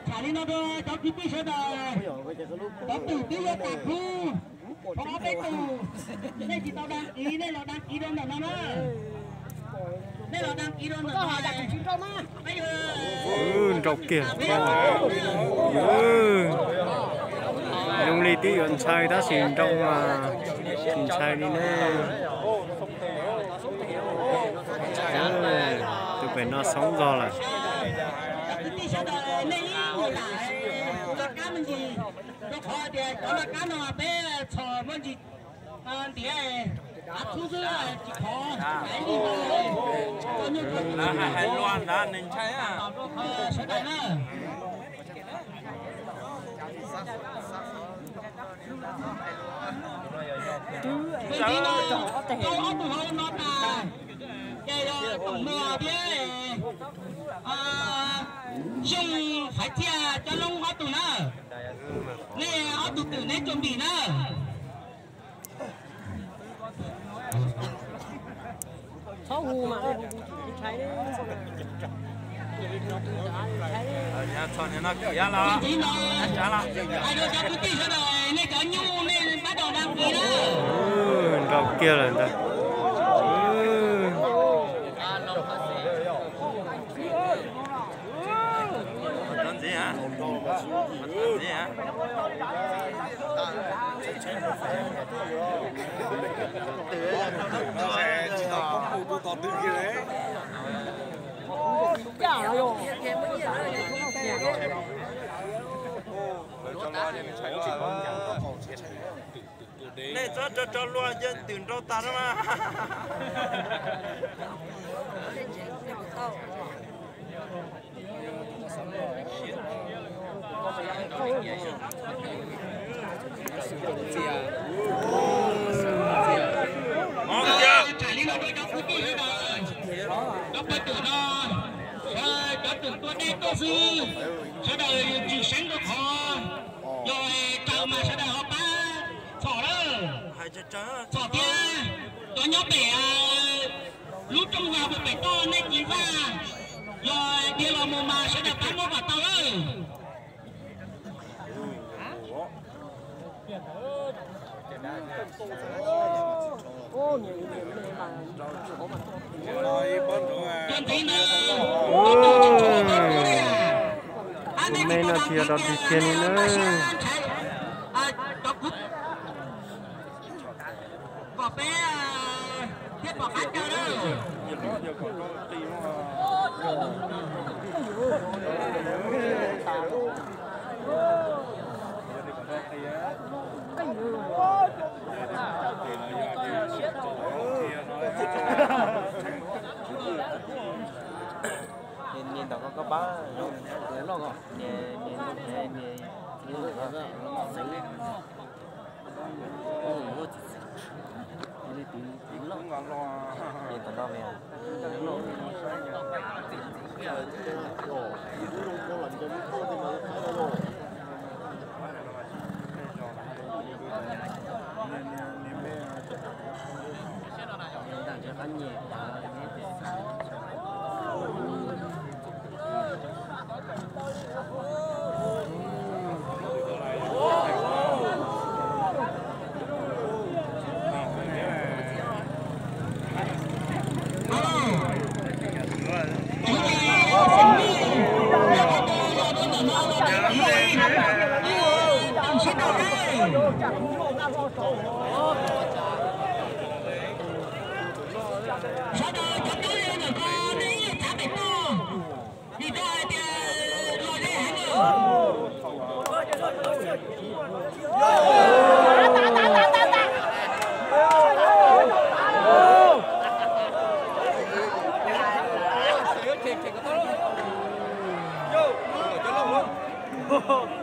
Tham li no rau cov kwv tij sawv daws, cov twm twb yuav tas hlub, thov ob peb tus, nej tsis tau đăng ký, nej los đăng ký rau ntawm no na. Nej los đăng ký rau ntawm no. Nrau kiag. Zoo li twb yuav ntshai tab sis nrau mas tsis ntshai li ne. Tus pem no xoob zog lawm. Rau qhov tias cov laj kab no peb txhos muaj ntsis ntiav, av txhub xwb tsis khov. Hais luag ntawd nws ntshai. Sawv daws na, rau ob tug hauv no tas, ces yog Toom Muas thiab Yooj Faiv Txhiaj cov loob ob tug na. Nej ob tug twm neb tso npis na. Txhob hu mas, txhos no kiv los, hais rau cov kwv tij sawv daws, nej cov nyuj nej pab rau đăng ký na. Nrau kiag lawm ntag. Nej txhob tso tso luag, yog twm nrau tag no mas. Tham li no rau cov kwv tij sawv daws, cov pawg twm no, cov twm tua dej tuaj xwb, sawv daws tsis seev rau qhov yog raws mas sawv daws ho pab txhom lawm. Txhom thiab, cov nyob pem lub rooj vag puag pem toj nej tsis vaj, yog dhia los mus mas sawv daws pab muab kom tau lawm. Cov ntxiv ntawd, tus me no tsis yog dog dig kiag li na. Kom peb thiab pom qab caw lawm. Nias ntawm ko koj pab, nias, nias, nias, nias, nias. Sawv daws cov tub ntawm ko nej ib yam txav pem toj, vim rau hais tias los ze heev lawm.